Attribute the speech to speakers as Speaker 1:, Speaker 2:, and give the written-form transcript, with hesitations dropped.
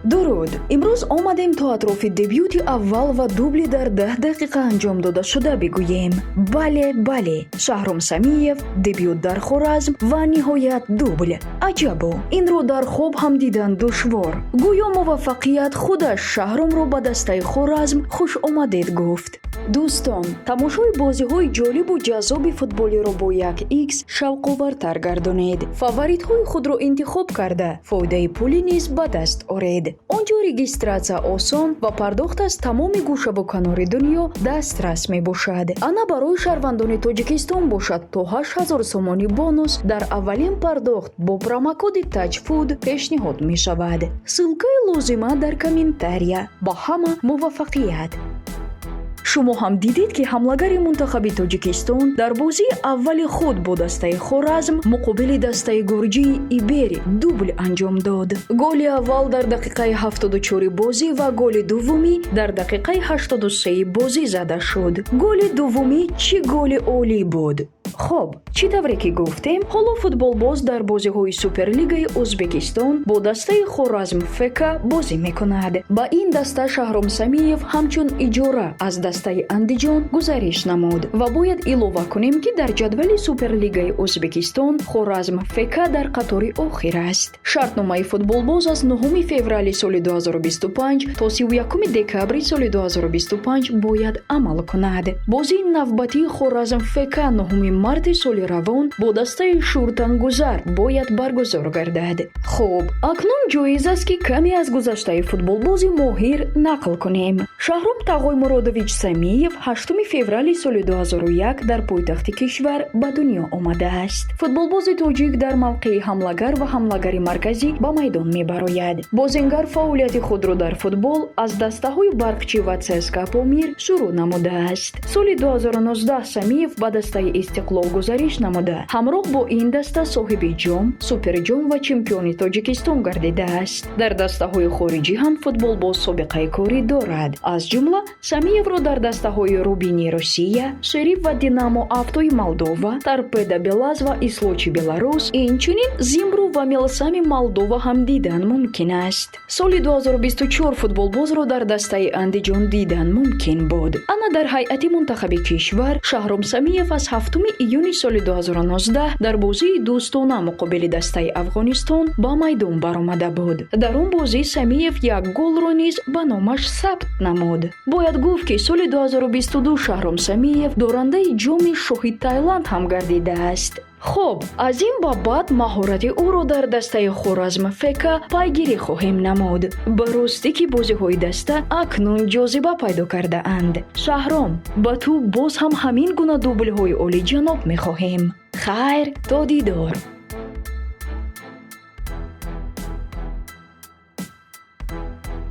Speaker 1: Дуруд! Имрӯз омадем, то атрофи дебюти аввал ва дубли дар 10 дақиқа анҷом додашуда бигӯем. Бале, бале, Шаҳром Самиев, дебют дар Хоразм ва ниҳоят дубл. Аҷабо, инро дар хоб ҳам дидан душвор. Гӯё муваффақият худаш Шаҳромро ба дастаи Хоразм хушомадед гуфт. Дӯстон, тамошои бозиҳои ҷолибу ҷаззоби футболиро бо як икс шавқовартар гардонед. Фаворитҳои худро интихоб карда, фоидаи пулӣ низ ба даст оред. Он ҷо регистрация осон ва пардохт аз тамоми гӯшаву канори дунё дастрас мебошад. Ана, барои шаҳрвандони Тоҷикистон бошад, то 8000 сомонӣ бонус дар аввалин пардохт бо промокоди ТАҶФУТ пешниҳод мешавад. Ссылкаи лозима дар комментария. Ба ҳама муваффақият! Шумо ҳам дидед, ки ҳамлагари мунтахаби Тоҷикистон дар бозии аввали худ бо дастаи Хоразм муқобили дастаи гурҷии Ибери дубл анҷом дод. Голи аввал дар дақиқаи 74-и бозӣ ва голи дуввумӣ дар дақиқаи 83-и бозӣ зада шуд. Голи дуввумӣ чӣ голи олӣ буд! Хоб, чӣ тавре ки гуфтем, ҳоло футболбоз дар бозиҳои Суперлигаи Ӯзбекистон бо дастаи Хоразм ФК бозӣ мекунад. Ба ин даста Шаҳром Самиев ҳамчун иҷора аз дастаи Андиҷон гузариш намуд. Ва бояд илова кунем, ки дар ҷадвали Суперлигаи Ӯзбекистон Хоразм ФК дар қатори охир аст. Шартномаи футболбоз аз 9 феврали соли 2025 то 31 декабри соли 2025 бояд амал кунад. Бозии навбатии Хоразм ФК 9 марти соли равон бо дастаи Шӯртангузар бояд баргузор гардад. Хуб, акнун ҷоиз аст, ки каме аз гузаштаи футболбози моҳир нақл кунем. Шаҳром Тағоймуродович Самиев 8 феврали соли 2001 дар пойтахти кишвар ба дунё омадааст. Футболбози тоҷик дар мавқеи ҳамлагар ва ҳамлагари марказӣ ба майдон мебарояд. Бозингар фаъолияти худро дар футбол аз дастаҳои Барқчӣ ва ЦСКА Помир шурӯъ намудааст. Соли 2019 Самиев ба дастаи Истиқлол гузариш намуда, ҳамроҳ бо ин даста соҳиби ҷом, суперҷом ва чемпиони Тоҷикистон гардидааст. Дар дастаҳои хориҷӣ ҳам футболбоз собиқаи корӣ дорад. Аз ҷумла Самиевро дар дастаҳои Рубини Русия, Шериф ва Динамо Автои Молдова, Торпедо Белаз ва Ислочи Беларус, инчунин Зимбру ва Мелсами Молдова ҳам дидан мумкин аст. Соли 2024 футболбозро дар дастаи Андиҷон дидан мумкин буд. Ана, дар ҳайати мунтахаби кишвар Шаҳром Самиев аз 7 июни соли 2019 дар бозии дӯстона муқобили дастаи Афғонистон ба майдон баромада буд. Дар он бозӣ Самиев як голро низ ба номаш сабт намуд. Бояд гуфт, ки соли 2022 Шаҳром Самиев дорандаи Ҷоми Шоҳи Тайланд ҳам гардидааст. Хуб, аз ин ба баъд маҳорати ӯро дар дастаи Хоразм ФК пайгирӣ хоҳем намуд. Ба ростӣ, ки бозиҳои даста акнун ҷозиба пайдо кардаанд. Шаҳром, ба ту боз ҳам ҳамин гуна дублҳои олиҷаноб мехоҳем. Хайр, то дидор.